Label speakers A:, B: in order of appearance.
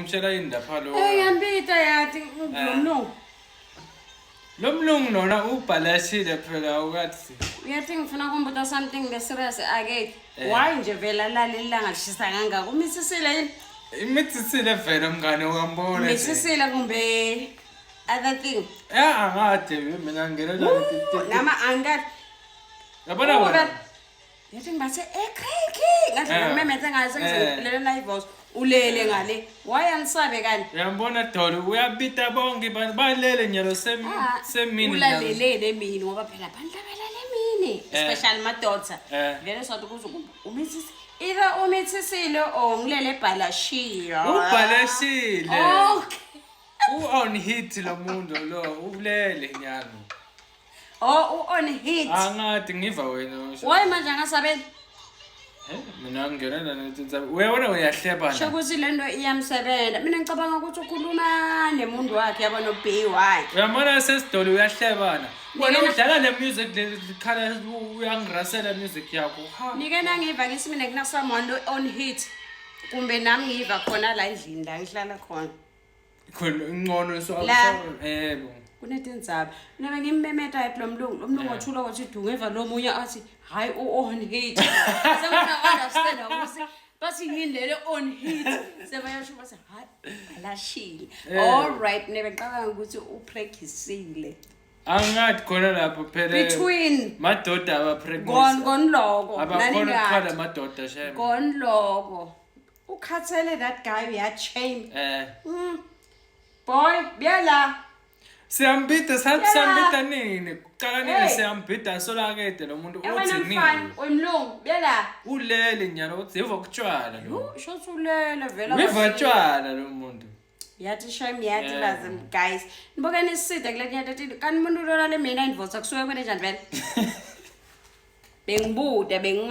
A: Umtshela yini lapha lo?
B: Eh ngiyambita yathi lo mlungu.
A: Lo mlungu lona ubhalashile phela ukathi.
B: Uyathi ngifuna kumbuta something le serious akekho.
A: Eh.
B: Why nje vele alale ilanga lishisa kangaka? Umisisile yini?
A: Imithisile vele mngane uyambona. nje.
B: Umisisile kumbe other thing.
A: Ya angade mina ngingenela leti.
B: Nama angikathi.
A: Yabona wena.
B: Yathi ngibathe ekhrekhi ngadlela
A: Eh.
B: ngimemethe ngayo
A: Eh.
B: sengizilele nayivoice ulele ngale. Why angisabe kani?
A: Uyambona Dolo uyabita bonke abantu balele nyalo sem
B: Ah,
A: semini. nyalo.
B: ulalelele emini ngoba phela abantu abalala emini
A: Eh.
B: especially madoda
A: Eh.
B: vele sothi kuze umithisi either umithisile or ngilele ebhalashiya
A: Ubhalashile.
B: okay
A: U on hit lo muntu lo ulele nyalo.
B: oh u-on hit
A: Angathi ngiva wena usho.
B: why manje angasabeli
A: Eh, mina ngingenela netindzaba. Uyabona uyahleba
B: sho
A: na.
B: ukuthi le nto iyamsebenza mina ngicabanga ukuthi ukhuluma nemuntu wakhe yabo no-b wakhe
A: Uyambona sesidolo uyahlebana. Wena
B: Mina-
A: udlala le music le khala uyangirasela music yakho. Ha.
B: nike nangiva ngithi mina kunasomeone lo-on hit kumbe nami ngiva khona la endlini la ngihlala khona
A: Khona incono so
B: La.
A: yebo.
B: kunetindzaba mina bengimmemeta yathi lo mlungu lo mlungu wathula wathi du ngeva lo munye athi hhayi u-on hit senguna-understanda ukuthi bathi yini lele on hit sebayasho bathi hhayi balashile
A: Eh.
B: all right mina bengicabanga ukuthi upregisile
A: Angathi khona lapho phela.
B: between
A: Madoda
B: gon
A: abapregnant.
B: gonloko
A: Abakhona ukuthwala
B: naningadi
A: madoda shem.
B: gonloko ukhathele that guy uyachame
A: Eh.
B: Boy buyela.
A: Siyambida sathi
B: Yeah.
A: siyambida nini? Kuqala nini
B: Hey.
A: siyambida solakede lo muntu uthi
B: Ewena
A: nini?
B: mfana wemlungu buyela.
A: Ulele nyalo uthi uva kutshwala lo.
B: Shothi ulele vele.
A: Uva tshwala lo muntu.
B: Yathi shame yathi
A: Yeah.
B: bazim guys. Nibokeni iside kule nyata tini kanti umuntu lona le mina indvosa kusuke kwene njani vele? Bengibude benginga